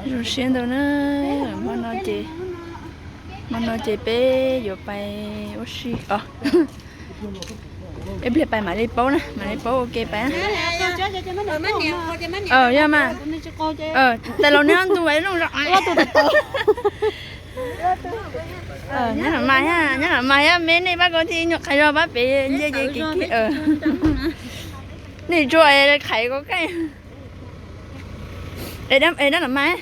Zoo siab ntau na. Hmo no ces, hmo no ces peb yuav pais ua si os. Ib pliag pais mam li paub na, mam li paub ua ke pais. Yog mas. Tais laus neb ob ntu ua ib looj zoo. Nyob los mas, nyob los mas, yog me nej pab ko thiaj nyuam qhais zog pab pem nce ces kiv kiag. Nej tsuas qhais ko kaj. Es dab los mas.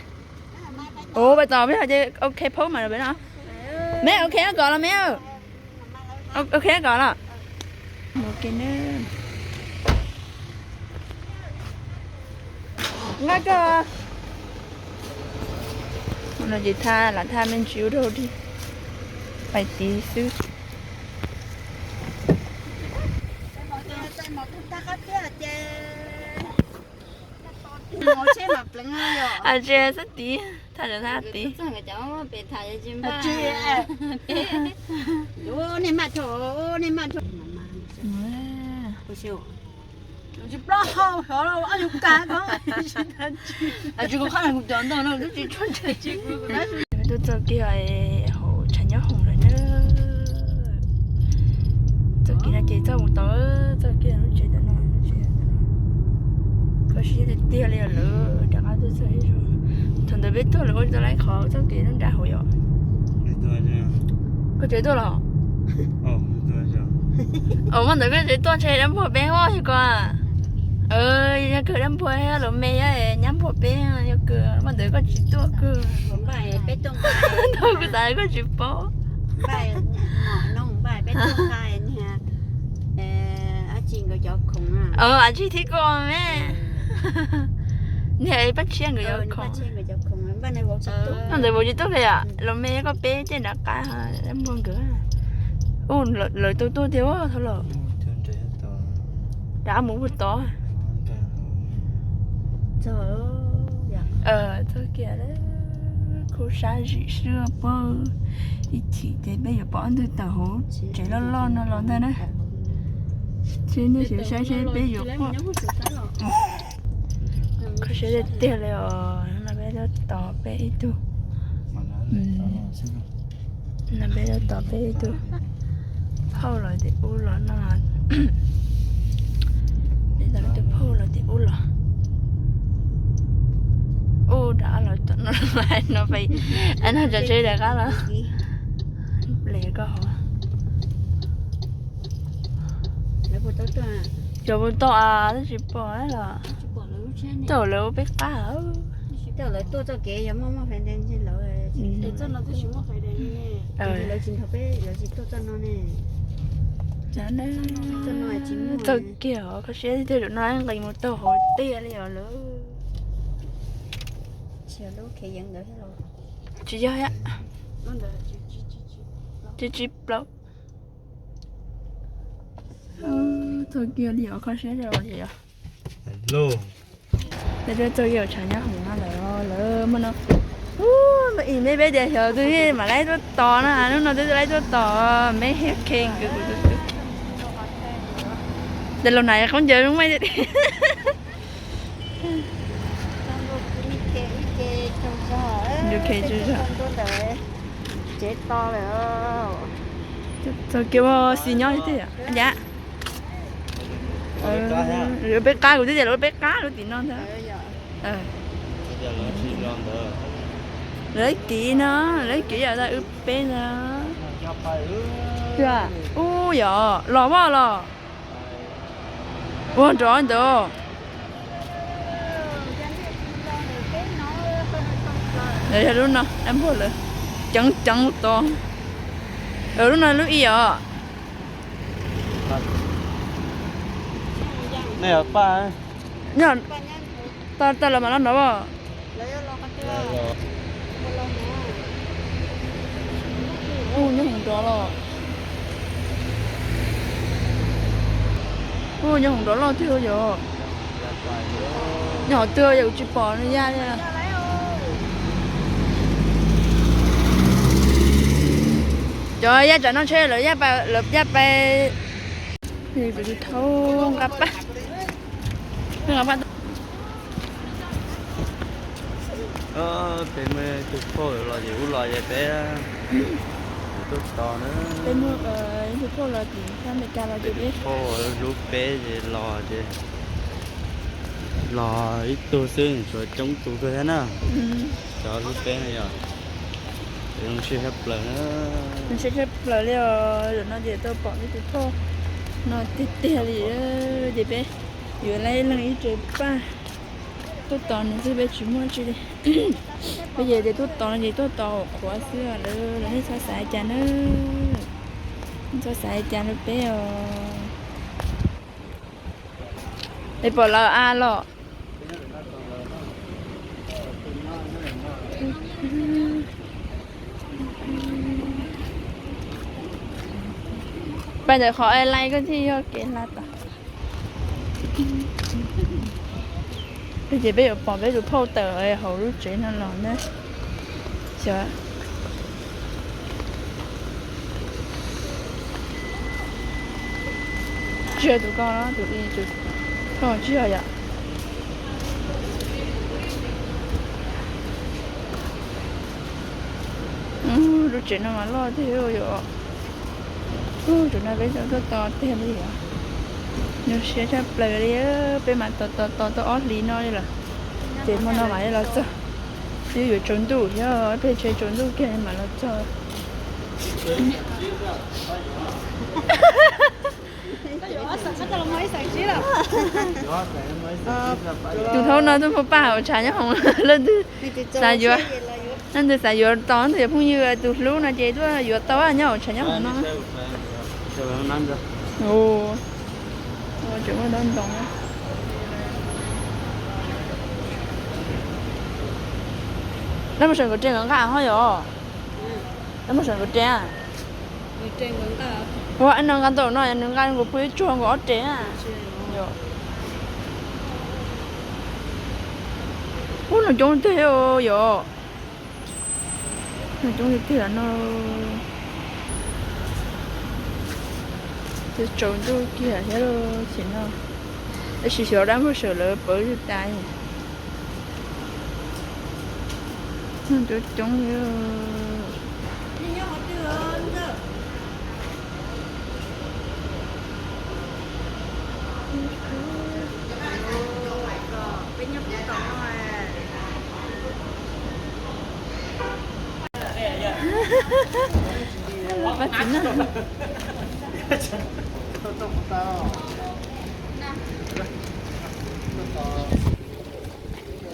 Ua pais tos peb ho ces ok phob mas peb no. Me ok kos los me. Ok kos los. Nqa koj. No ces thaj lam thaj me ntsis ua rau pais tid xwb. Tsis xab tid, thaj thaj tid. Tuaj txog kiag hauv tshav nyob hoom lawm na. Txoj kev no ces txoj mus tau, txoj kev lub tsev tam no, kho siab tiag tiag li os lawv rov qab tuaj txog ib zaug. Thaum ntawd peb tuaj lawv ua tau lawv qhov txoj kev nruab nrab hauv yom. Koj tsev tuaj los? Ua ntawd koj tsev tuaj ntshe dab npuag peb os yog koj. Yog kawg dab npuag los me, nyab npuag peb yog kawg, ua ntawd koj tsis tuaj kawg. Koj tsis paub. Ab tsi thiab koj me, niag pab tshiab nkawd cov khoom. Ua ntawd vauv tsis tuaj kawg yom, los me koj peb tej nram qab dab npuag nkawd. Ua lawv tau tuaj tiag thov los. Rov qab mus puag tod. Txog kiag, khub sab zim xwb puag ib chim ces peb yuav pom ob ntug tawm hauv tsev loj loj no los ntag na. Seb nej xyov saib seb peb yuav pom. Kho siab tiag tiag li os, no peb tuaj tos peb ib tug. No peb tuaj tos peb ib tug phauj los tim ub los no. Peb tos ib tug phauj los tim ub los. Ub rov qab los no, no peb, no tso tseg rov qab los. Ple koj hauv. Cov puas tau as, twb tsis pom los. Tej zaum lawv ua peb qab. Tej zaum lawv tuaj txoj kev yog muaj muaj fais dees lawv. Txoj no twb tsis muaj fais dees ne. Lawv tsis nrog peb, lawv tsis tuaj txoj no ne. Txoj kiag os, kho siab tiag, zaum no nqis mus tau hauv tiag li os lawm. Tsis yog, tsis tsis plaub. Txog kiag li os, kho siab os. Peb twb txog kiag tshav nyob hoom no lawm, lawv muaj no. Ub, me ib me peb tias xyov twg mam laib tuaj tos na, hnub no twb laib tuaj tos me hiab kheej. Ces los nais khaub ncaws zoo mas. Txog kiag ua xis nyob li tiag yom. Lawv peb qab, kuv twb tias lawv peb qab lub tim no ntag. Lawv ib kiv no, lawv ib kiv yam wb peb ntag. Ub yom, los pom los. Ua nrov ntawd. Yog lub no dab npuag lawv ceev ceev tos. Lub no lub ib os. Tau los mam los nrov. Ub, nyob hoom nrov los. Ub, nyob hoom nrov loj tiag yom. Nyob hov twg yom, kuv tsis pom nws yaj li. Cov yaj tsam no ntshe lawv yaj pais, lawv yaj pais. Kuv tus thauj nqa paj, nqa paj. Peb muaj ib tug phauj los ces ub los ces peb tuaj tos na. Peb muaj ib tug phauj los tim Amelikas los ces peb phauj hlub peb ces los ces los ib tug xwb, tsuas coob tus kawg thiab na. Cov hlub peb no yog zoo siab tshaj plaws na. Zoo siab tshaj plaws li os. Zaum no ces tau pom ib tug phauj no tiag tiag li ces peb yuav laib ib leeg ib re paj tuaj tos nws xwb, peb tsis muaj tsi li. Peb ces tias tuaj tos no ces tuaj tos hauv qhuav xwb, lawv nej txhob xav li cas na. Nej txhob xav li cas rau peb os. Es pom lawv a los. Pais ntawm qhov airline koj thiaj yog kev hla tod. Ces peb yuav pom peb tus phauj tawm hauv lub tsev no los na. Xyov tsis yog tus ko, tus i, tus phauj tsis yog yom. Lub tsev no mas loj tiag yom. Ub, zaum no peb tuaj tos tiag li os. Zoo siab tshaj plaws li, peb mas tos tos tos tau ob hlis no li lawm. Ces hmo no mam li los txog. Twb yuav tsaus ntuj thiab, peb tsev tsaus ntuj kiag mam los txog. Tus thaub no tuaj mus paj hauv tshav nyob hoom, leej twg xav yuav, leej twg xav yuav tos tus yog phooj ywg tus hlub no ces tuaj yuav tau nyob hauv tshav nyob hoom no. Tseem muaj dab ntoo. Dab Mus Seem nkawd re nkawd nqa ho yom? Dab Mus Seem nkawd re. Ua no nqa ntawm no, nws nqa nkaus pw ib tsuag nkaus ob re na. Ub, no coob tiag yom. No coob tiag tiag no. Tsaus ntuj kiag thiab xwb no. Tab sis xyov dab Mus Seem lawv pawv twg tas. Coob coob li.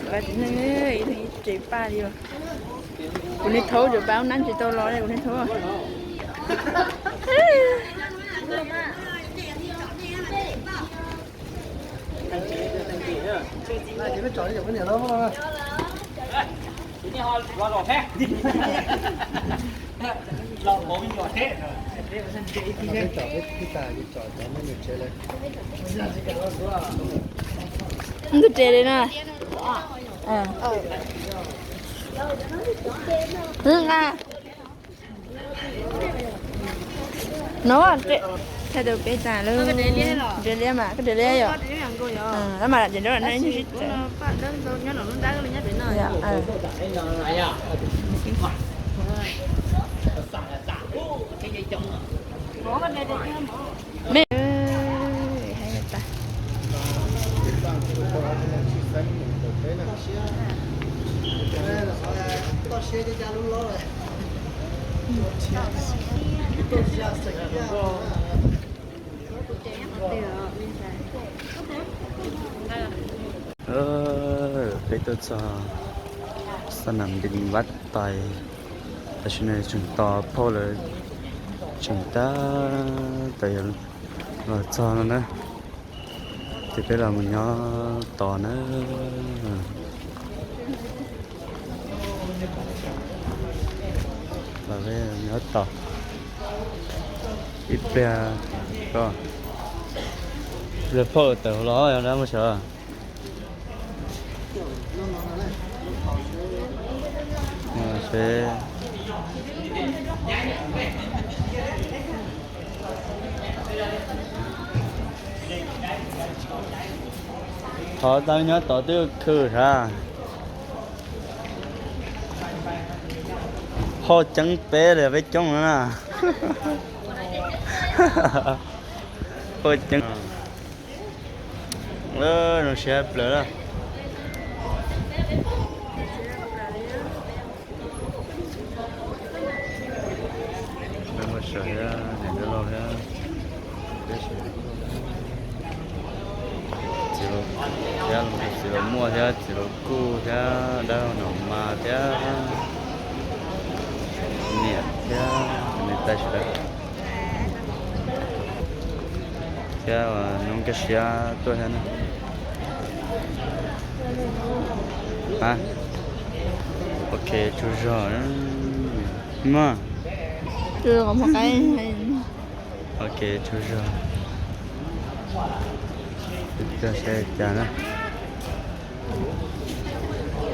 Pab txiv neej, pab txiv neej, ib leeg ib tsev paj li os. Kuv niag thaub, cov pab ub nab tsis tau los li kuv niag thaub. Ntug res li na. Nqa no, thaij tau peb tas lawm. Res liab mas, koj res liab yom? Mas lam ces nrab no ib nyuag sib txawv. Me, hais tas. Peb tuaj txog xa nam nti vaj tais, tam sim no tseem tos phauj lawv tseem tab tom yuav los txog no na. Ces peb los mus nyob tos na. Los peb nyob tos ib pliag, ib pliag phauj tawm hauv los dab Mus Seem. Thov tau nyob tos twb khw sav. Qhov ceeb peb li peb coob na. Qhov ceeb. Zoo siab plaws na. Peb muaj sawv thiab niam thiab laug thiab, txiv laus muaj thiab txiv laus kuj thiab dab laug Nom Mas thiab niam thiab niam tais sawv daws thiab hnub kaj siab tuaj thiab na. Ok, tsaug zog. Maj. Ok, tsaug zog.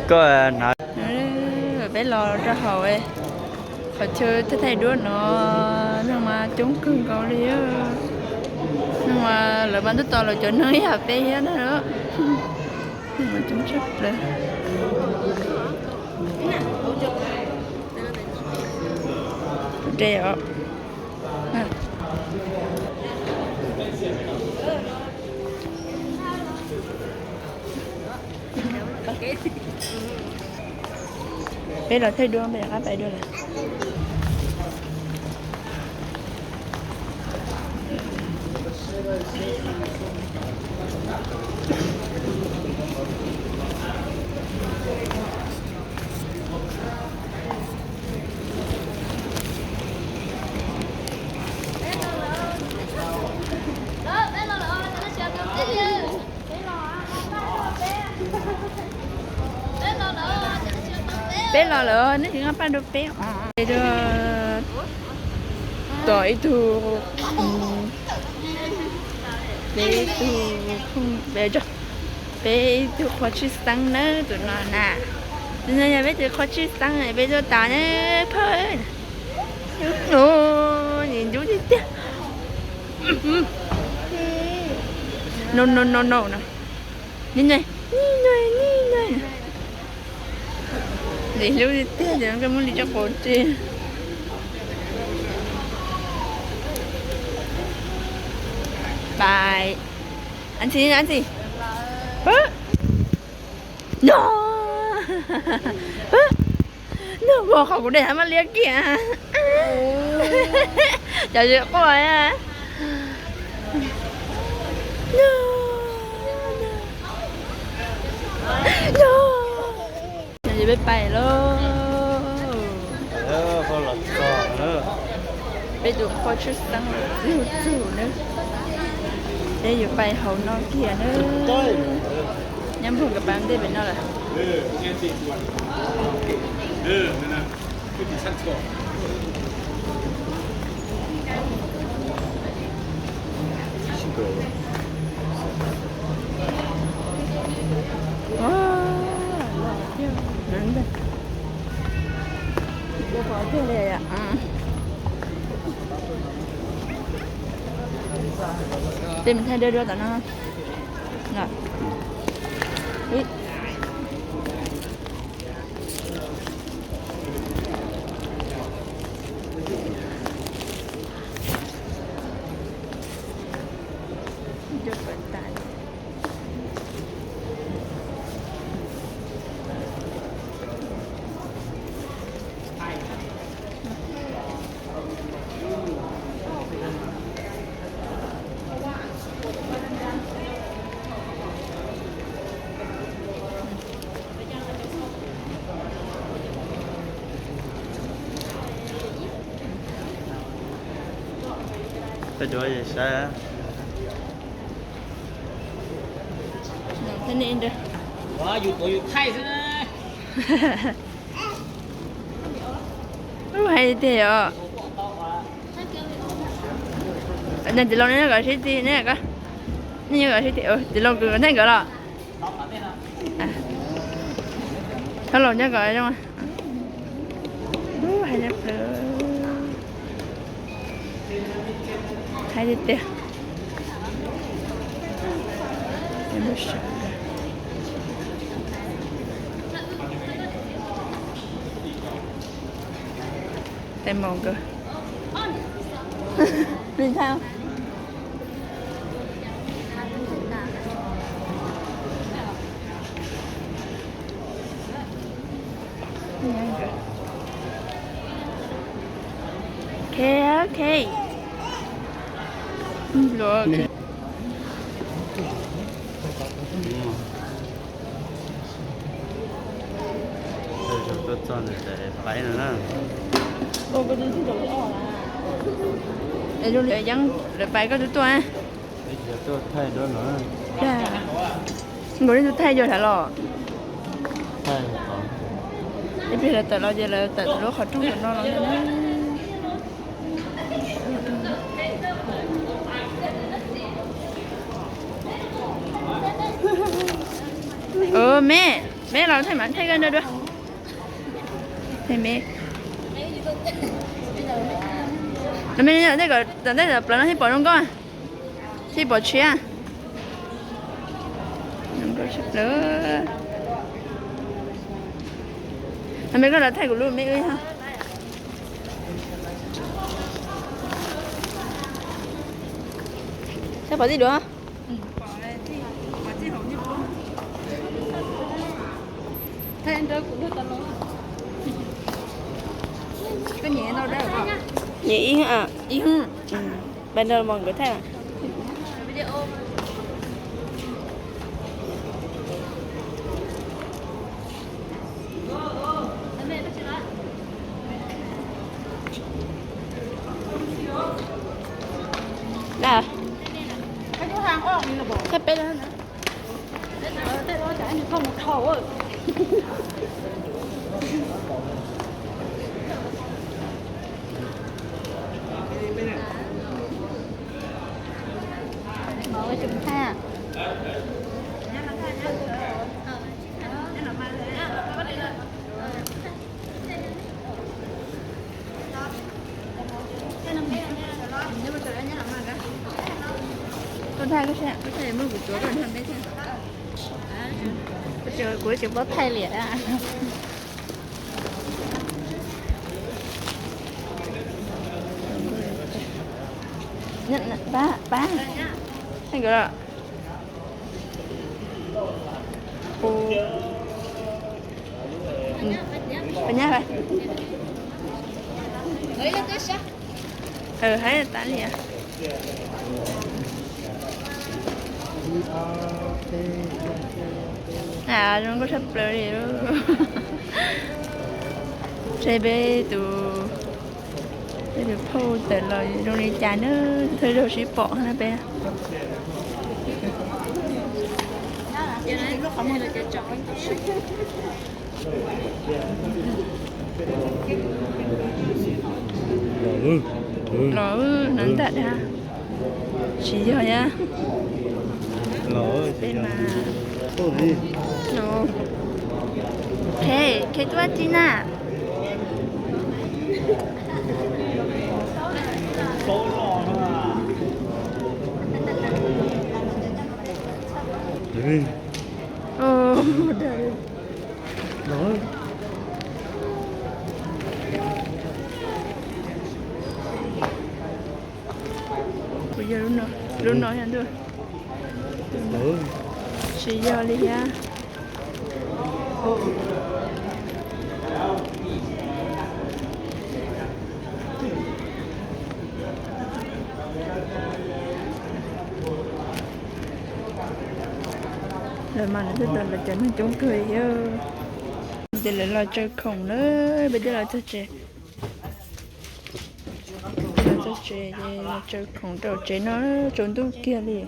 Koj hnav. Peb los rau hauv qhov chaw thaij thaij duab no, neeg mas coob kawg nkaus li. Neeg mas lawv mas twb tau lawv cov neeg ib yam peb thiab na. Neeg mas coob tshaj plaws. De os. Peb los thaij duab, peb rov qab pais duab lawm. Peb los lawm, nej tsis nqa paj rau peb os. Peb tos ib tug, peb ib tug, peb tus qhov tshwj xeeb nawb tus no na. Tus no yog peb tus qhov tshwj xeeb, peb tuaj tas na phawj. Nim ntub tiag tiag. No no no no no. Ni ne, ni ne, ni ne. Nim hlub tiag tiag ces koj muab li coj quas tsi. Pais. Ăn Thìn, ăn Thìn. No. No, qhov kuv de hab maj liab kiag. Cov yawg quaj. No. No. Peb pais lauj. Peb tus qhov tshwj xeeb txug txug na. Peb yuav pais hauv no kiag na. Nyob npog nkawd pas ntej pem no lawm. Tej me thaij dawb dawb tom no. Peb duav saib. Hais tiag yom. Txiv laus neb kom sib txig, neb kom, neb kom sib txig, txiv laus kws neb nkawd los. Txhob laus nyob kom zoo. Hais tiag tiag. Tais Maum nkawd. Nws thaij. Ok, ok. Tuaj txog ntawm pais no na. Zoo li yeeb lawv pais koj twb tuaj. Nkaus li tus thaij yog hlawv los? Ib pliag lawv tawm los ces lawv tawm lub qhov rooj tom no los ntag na. Me, me los thaij mas thaij koj nrog dua. Thaij me. Los me, tom ntej tom plaws no thiaj pom zoo nkauj, thiaj pom tshiab. Zoo nkauj tshaj plaws. Los me koj los thaij kuv lub me wb. Saib pom tij duav. Nyem ib, ib, pais nrog mos nkawd thaij. Kuv tsis paub thaij li. Pab, pab, nkawd los. Haib tas li. Zoo nkauj tshaj plaws li. Saib peb tus, peb tus phauj tawm los zoo li cas na, thawj zaug sib pom na peb. Los, los nram ntawm dag. Tsis yog yab. Peb mas. Khe, khe tuaj tib na. Kuv yog lub no yog ntuj. Tsis yog li thiab. Lawv mas lawv twb tau lawv cov neeg coob kawg thiab. Ces lawv los tsaws khoom na, peb twb los txog tsev. Los txog tsev ces los tsaws khoom rau tsev no, tsaus ntuj kiag li.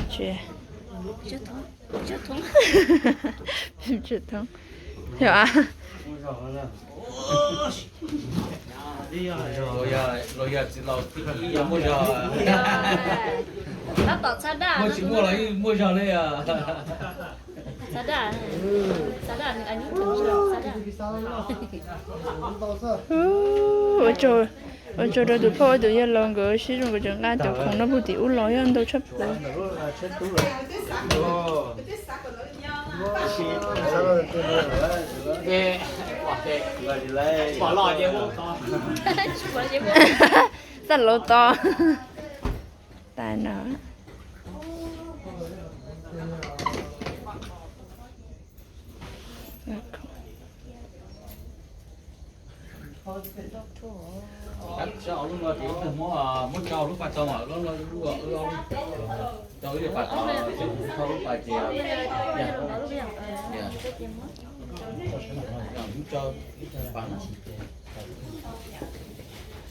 Tsev. Tsev thoob. Yog a. Ua tsaug rau tus phauj tus yawg laus nkawd sib zoo nkawd tseem nqa tus khoom no puag tim ub los yog ntau tshaj plaws. Xaj laus to. Tas no.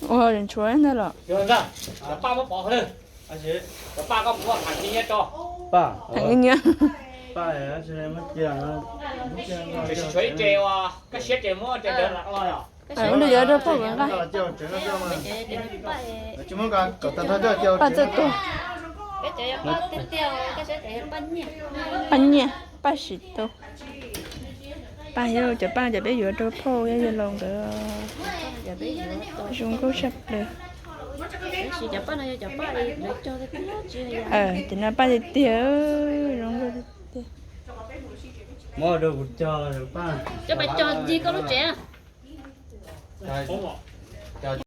Ua tshuav ntag los. Cov paj muab pov hauv lawm. Cov paj koj muab tham kiag nyiaj rau. Tham kiag nyiaj. Tsis tshuav ib re uas koj siab ces muab re ntawd los yom. Ua ntawd yuav rau phauj nkag. Paj txawj tuag. Paj nyiaj, paj sim tau. Paj yog cov paj cov peb yuav rau phauj thiab yawg laus nkawd. Zoo nkauj tshaj plaws. Ces no paj tiag tiag, zoo nkauj tiag. Muab rau kuv cog paj. Cov paj cog ncig koj lub tsev.